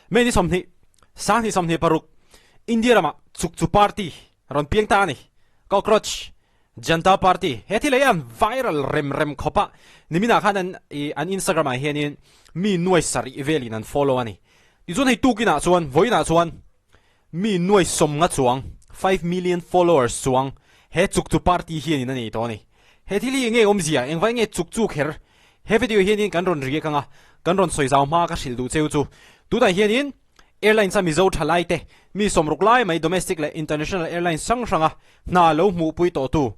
May ni 20 2026 India rama chukchu party rawn piang ta a ni. Cockroach Janta Party he thil hi an viral rem rem khawp a, niminah khan an ih an Instagram ah hianin mi nuai sarih velin an follow a ni. Tichuan hei tukinah chuan vawiinah chuan mi nuai sawmnga chuang, 5 million followers chuang he chukchu party hianin a nei tawh a ni. He thil hi eng nge awmzia, engvai nge chukchu kher? He video hianin kan rawn riak anga kan rawn sawi zau hma ka hrilh duh cheu chu tunah hianin Airlines a Mizo thalai te, mi sawmruk lai mai domestic leh international airlines hrang hranga hna lo hmuhpui tawhtu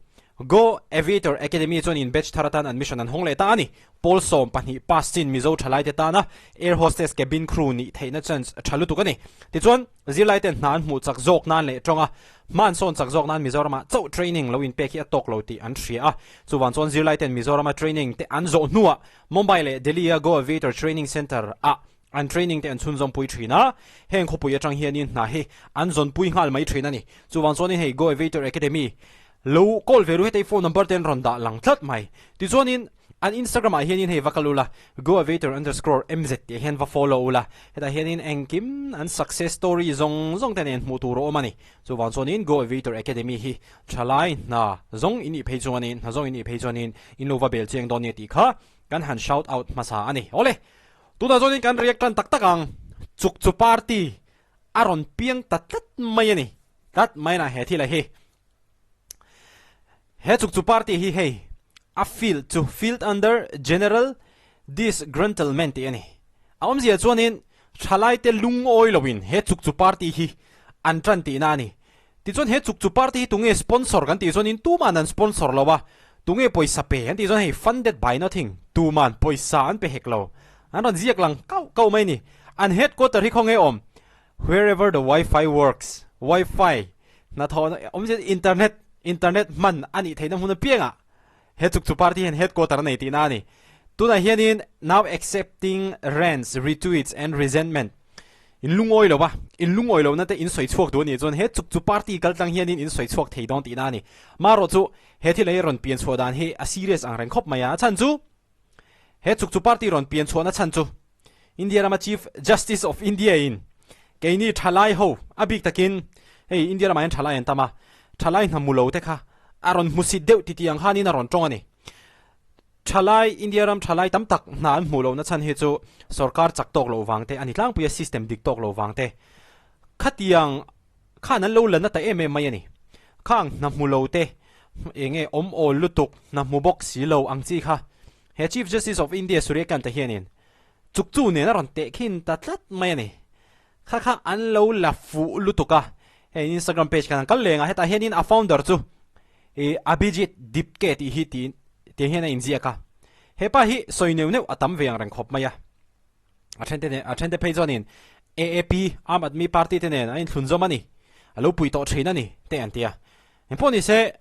Go Aviator Academy chuan in batch thar atan admission an hawng leh ta a ni. Pawl 12 pass chin Mizo thalai te tana air hostess cabin crew nih theihna chance tha lutuk a ni. Tichuan, zirlai ten hna an hmuh chak zawk nan leh tawnga hma an sawn chak zawk nan Mizoramah chauh training lo inpek hi a tawk lo tih an hria a. Chuvang chuan zirlai ten Mizorama training te an zawh hnuah Mumbai leh Delhi-a Go Aviator Training Centre ah An training te an chhunzawmpui thin a, heng khawpui atang hianin hna hi an zawnpui nghal mai thin a ni. Chuvang chuanin hei Go Aviator Academy lo call ve ru hetei phone number te an rawn dah lang tlat mai. Tichuanin an Instagram ah hianin hei va kal ula, goaviator_mz tih hian va follow ula, hetah hianin engkim an success story zawng zawng te nen hmuh tur a awm a ni. Chuvang chuanin Go Aviator Academy hi thalai hna zawng in nih phei chuanin hna zawng in nih phei chuanin in lo va bel chiang dawn nia tih kha kan han shout out hmasa a ni. Awle! Tunah chuanin kan react tan tak tak ang. Chukchu party a rawn piang ta tlat mai a ni. Tlat mai na he thil a hi. He chukchu party hi hei a field chu field under general disgruntlement tih a ni. A awmzia chuanin thalaite lungawi loin he chukchu party hi an tan tihna a ni. Tichuan he chukchu party hi tunge sponsor kan tih chuanin tuman an sponsor lo a, tunge pawisa pe an tih chuan hei funded by nothing, tuman pawisa an pe hek lo. An rawn ziak lang kauh kauh mai a ni. An headquarter hi khawnge awm? Wherever the wifi works, wifi hnathawhna awmzia internet, internet hman a nih theihna hmun apiangah he chukchu party hian headquarter a nei tihna a ni. Tunah hianin now accepting rants, retweets and resentment In lungawi lo a, in lungawi lohna te in sawi chhuak duh a nih chuan he chuk chu party kal tlang hianin in sawi chhuak thei dawn tihna a ni. Marawh chu he thil ei rawn pian chhuah dan hi a serious ang reng khawp mai a, a chhan chu he chuk chu party rawn pian chhuahna chhan chu India rama Chief Justice of India in keini thalai ho a bik takin hei India ramah hian thalai an tam a, thalai hna mu lo te kha a rawn hmusit deuh titi ang khanin a rawn tawng a ni. Thalai, India ram thalai tam tak hna an hmuh lohna chhan hi chu sorkar chak tawk loh vang te, a ni tlangpui a system dik tawk loh vang te. Khatiang khan an lo la na ta em em mai a ni. Khang hna hmu lo te, eng nge awm awl lutuk, hna hmu bawk si lo ang chi kha he Chief Justice of India Surya Kant a hianin chukchu nen a rawn tehkhin ta tlat mai a ni. Kha kha an lo la fuh lutuk a, hei Instagram page khan an kal leng a, hetah hianin a founder chu I Abhijit Dipke tih hi ti tih hian a inziak a. He pa hi sawi neuh neuh a tam ve ang reng khawp mai a. A thente nen a thente phei chuanin AAP, Aam Aadmi Party te nen an inthlun zawm a ni. A lo pui tawh thin a ni te an ti a. Engpawh ni se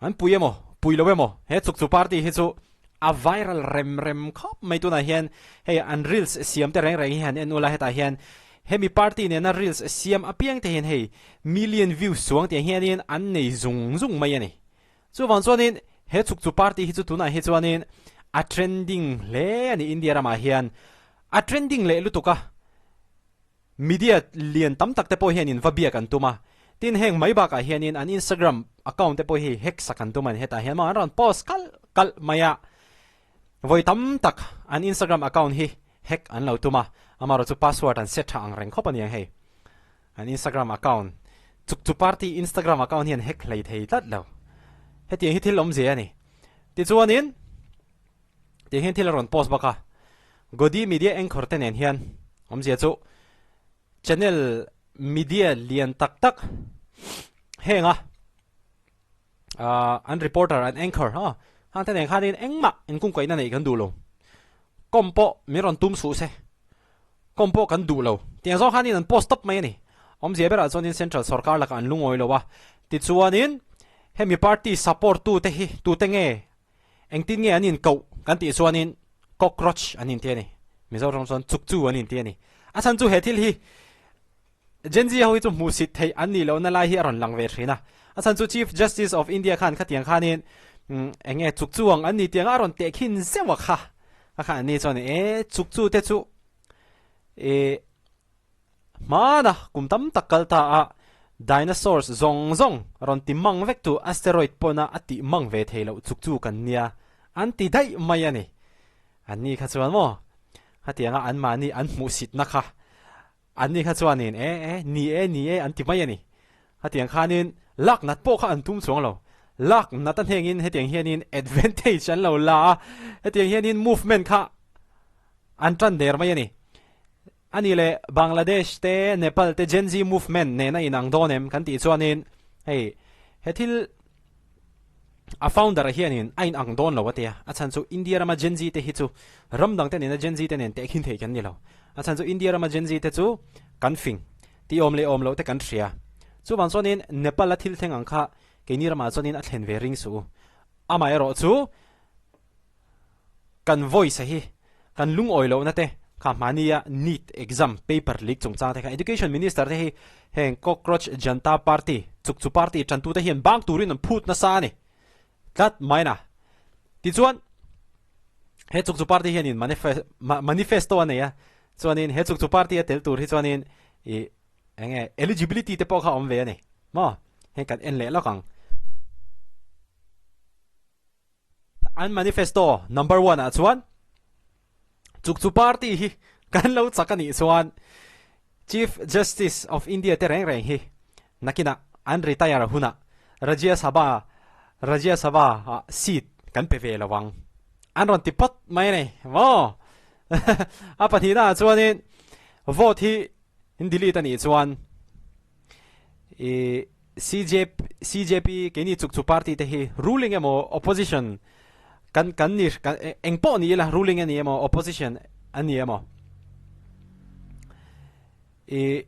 an pui emaw pui lo emaw he chukchu party hi chu a viral rem rem khawp mai tunah hian hei an reels siam te reng reng hi han en ula hetah hian Hemi party nena reels siam apiang te hian hei million views chuang tiang hianin an nei zung zung mai a ni. Chuvang chuanin he chukchu party hi chu tunah hi chuanin a trending hle a ni India ramah hian. A trending leh lutuk a, media lian tam tak te pawh hianin va biak an tum a. Tin heng mai bakah hianin an Instagram account te pawh hi hack sak an tum a ni. Hetah hian maw an rawn post kalh kalh mai a. Vawi tam tak an Instagram account hi hack an lo tum a, amaherawh chu password an set tha ang reng khawp a ni ang hei. An Instagram account, chukchu party Instagram account hi an hack hlei thei tlat lo. Hetiang hi thil awmzia a ni. Tichuanin, tiang hian thil a rawn post bawk a, Godi Media Anchor te nen hian awmzia chu channel media lian tak tak henga an reporter an anchor ha hang te nen khanin engmah inkungkaihna neih kan duh lo kawm pawh min rawn tum suh se kawm pawh kan duh lo tiang zawng khanin an post tawp mai a ni awmzia berah chuanin central sorkar lakah an lungawi lo a tichuanin hemi party support tu te hi tute nge engtin nge an inkoh kan tih chuanin cockroach an inti a ni Mizoram chuan chukchu an inti a ni a chhan chu he thil hi Gen Z ho hi chu hmuhsit theih an nih lohna lai hi a rawn lang ve thin a. A chhan chu Chief Justice of India khan khatiang khanin eng nge chukchu ang an ni tiang a rawn tehkhin zeuh a kha. Kha kha an ni chuan e chukchu te chu e Hmana kum tam tak kal ta a, dinosaurs zawng zawng rawn ti mang vek tu asteroid pawna a tih mang ve thei loh chuk chu kan nia an ti daih mai a ni. Anni kha chuan maw? Khatianga anmahni an hmuhsitna kha anni kha chuanin e e ni e ni e an ti mai a ni. Khatiang khanin lak nat pawh kha an tum chuang lo. Lak nat a hnengin hetiang hianin advantage an lo la a, hetiang hianin movement kha an tan der mai a ni. A ni leh Bangladesh te Nepal te Gen Z movement nena inang dawn em kan tih chuanin hei he thil a founder ah hianin a inang dawn lo a tia. A chhan chu India rama Gen Z te hi chu ram dang te nena Gen Z te nen tehkhin thei kan ni lo. A chhan chu India rama Gen Z te chu kan fing tih awm leh awm loh te kan hria. Chuvang chuanin Nepal a thil thleng ang kha keini ramah chuanin a thlen ve ring suh u. Amaherawh chu Kan voice a hi kan lungawi lohna te kha hmahnia NEET exam paper leak chungchang te kha Education Minister te hi heng Cockroach Janta Party chukchu party tantute hian bang turin an phut nasa a ni tlat mai na. Tichuan he chukchu party hianin manifesto a nei a, chuanin he chukchu party a tel tur hi chuanin ih eng nge eligibility te pawh kha a awm ve a ni maw? Heng kan en leh lawk ang. An manifesto number one ah chuan chukchu party hi kan lo chak a nih chuan Chief Justice of India te reng reng hi nakinah an retire hunah Rajya Sabha Rajya Sabha ah seat kan pe ve lo ang an rawn ti phawt mai a ni maw? A pahnihna ah chuanin vote hi in delete a nih chuan I CJP CJP keini chuk chu party te hi ruling emaw opposition kan kan ni kan eng pawh ni ila ruling a ni emaw opposition a ni emaw I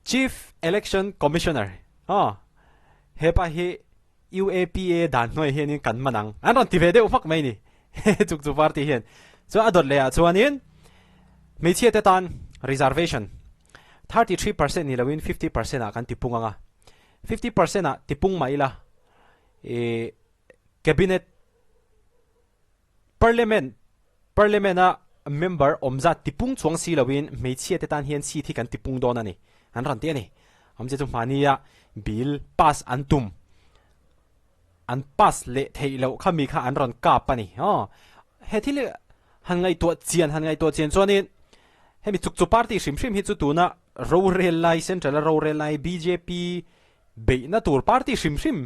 Chief Election Commissioner aw hepa hi UAPA dan hnuai hianin kan man ang an rawn ti ve deuh hmak mai ni chuk chu party hian chuan a dawt leh ah chuanin hmeichhia te tan reservation 33% ni loin 50% ah kan tipung ang a 50% ah tipung mah ila ih cabinet Parliament Parliament a member awm zat tipung chuang si loin hmeichhia te tan hian seat hi kan tipung dawn a ni an rawn ti a ni. Awmzia chu hmahnia bill pass an tum an pass leh theih loh kha mi kha an rawn kap a ni. Aw he thil hi han ngaihtuah chian han ngaihtuah chian chuanin hemi chukchu party hrim hrim hi chu tuna rorel lai central a rorel lai bjp Beihna tur party hrim hrim,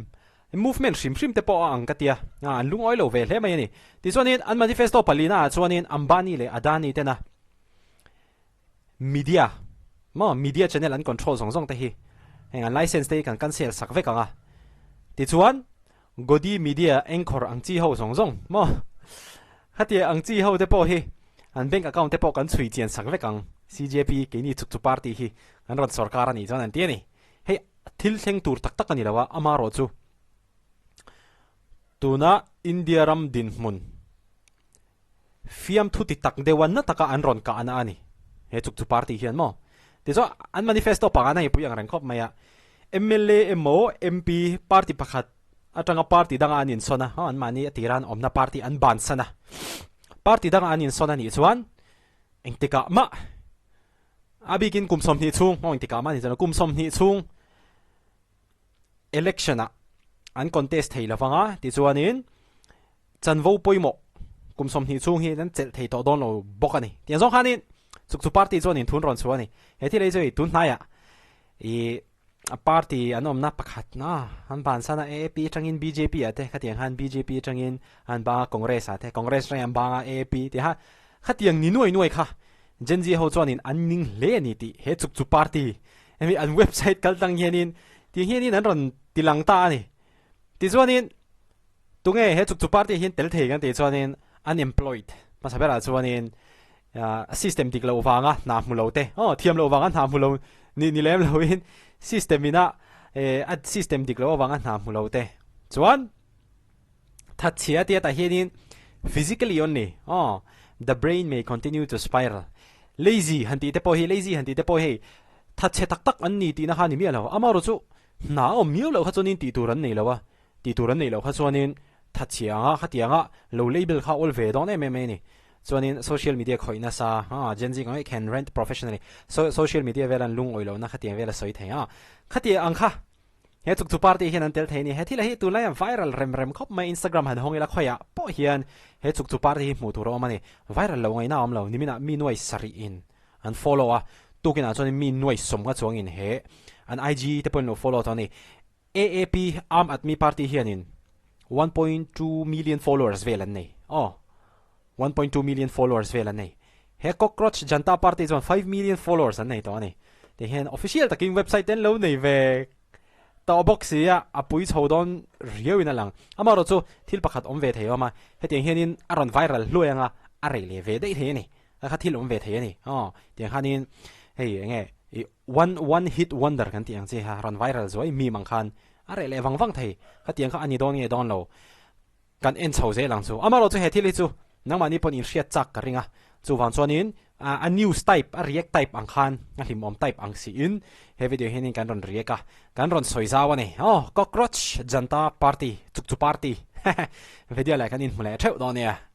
movement hrim hrim te pawh a ang ka tia, an lungawi lo ve hle mai a ni. Tichuanin an manifesto palina ah chuanin Ambani leh Adani tena media maw media channel an control zawng zawng te hi heng an license te hi kan cancel sak vek ang a. Tichuan Godi media anchor ang chi ho zawng zawng maw khatia ang chi ho te pawh hi an bank account te pawh kan chhui chian sak vek ang. CJP keini chukchu party hi kan rawn sorkar a nih chuan an ti a ni. Hei thil thleng tur tak tak a ni lo a, amaherawhchu tuna India ram dinhmun fiamthu ti tak deuha na taka an rawn kahna a ni. He chukchu party hian maw? Tichuan an manifesto panga na hipui ang reng khawp mai a, mla emaw MP party pakhat atanga party danga an insawn a, anmahni a tira an awmna party an bansan a, party danga an insawn a nih chuan engtikah mah A bikin kum 20 chhung, hmawng tikah mah ni chuan kum 20 chhung election ah an contest thei lovang a, tichuanin chanvo pawimawh kum 20 chhung hi an chelh thei tawh dawn lo bawk a ni. Tiang zawng khanin chukchu party chuanin thun rawn chhuah a ni. He thil ei chu hei tun hnaiah ih party an awmna pakhat na an bansan a AAP atangin bjp ah te khatiang khan bjp atangin an bang a Congress ah te Congress atangin an bang a AAP tih kha khatiang ni nuai nuai kha Gen Z ho chuanin an ning hle a ni tih he chukchu party hemi an website kal tlang hianin tih hianin an rawn ti lang ta a ni. Tichuanin tunge he chukchu party hian tel thei kan tih chuanin unemployed hmasa berah chuanin system dik loh vanga hna hmu lo te aw thiam loh vanga hna hmu lo ni ni lem loin system ina a system dik loh avanga hna hmu lo te chuan thatchhia tia tah hianin physically only aw the brain may continue to spiral lazy han tih te pawh hi lazy han tih te pawh hei thatchhe tak tak an ni tihna kha ni miah lo amaherawhchu chu hna a awm miau loh kha chuanin tih tur an nei lo a tih tur an neih loh kha chuanin thatchhia anga khatianga lo label kha awl ve dawn em em mai a ni. Chuanin social media khawih nasa a, Gen Z ngawih can rant professionally. So social media vel an lungawi lohna khatiang vel a sawi thei a. Khatiang ang kha he chuk chu party hian an tel thei a ni. He thil hi tunlai a viral rem rem khawp mai Instagram han hawng ila khawiah pawh hian he chuk chu party hi hmuh tur a awm a ni. Viral lo ngaihna a awm lo. Niminah mi nuai sarih in an follow a, tukinah chuanin mi nuai sawmnga chuangin he an IG te pawhin lo follow tawh a ni. AAP, Aam Aadmi Party, hianin 1.2 million followers vel an nei. Aw, 1.2 million followers vel an nei. He Cockroach Janta Party chuan 5 million followers an nei tawh a ni. Ti hian official takin website te an lo nei ve tawh bawk si a, a pui chho dawn riauin a lang. Amaherawh chu thil pakhat awm ve thei a awm a, hetiang hianin a rawn viral hluai anga a rei leh ve daih thei a ni. A kha thil awm ve thei a ni. Aw, tiang khanin hei enge i one one hit wonder kan tih ang chi kha rawn viral zuai mim ang khan a reh leh vang vang thei. Khatiang kha a ni dawn nge dawn lo kan en chho zel ang chu. Amaherawh chu he thil hi chu nangmahni pawn inhriat chak ka ring a, chuvang chuanin a news type, a react type ang khan a hlimawm type ang siin he video hianin kan rawn react a, kan rawn sawi zau a ni. Aw, Cockroach Janta Party, Chukchu Party video leh kan inhmu leh theuh dawn nia.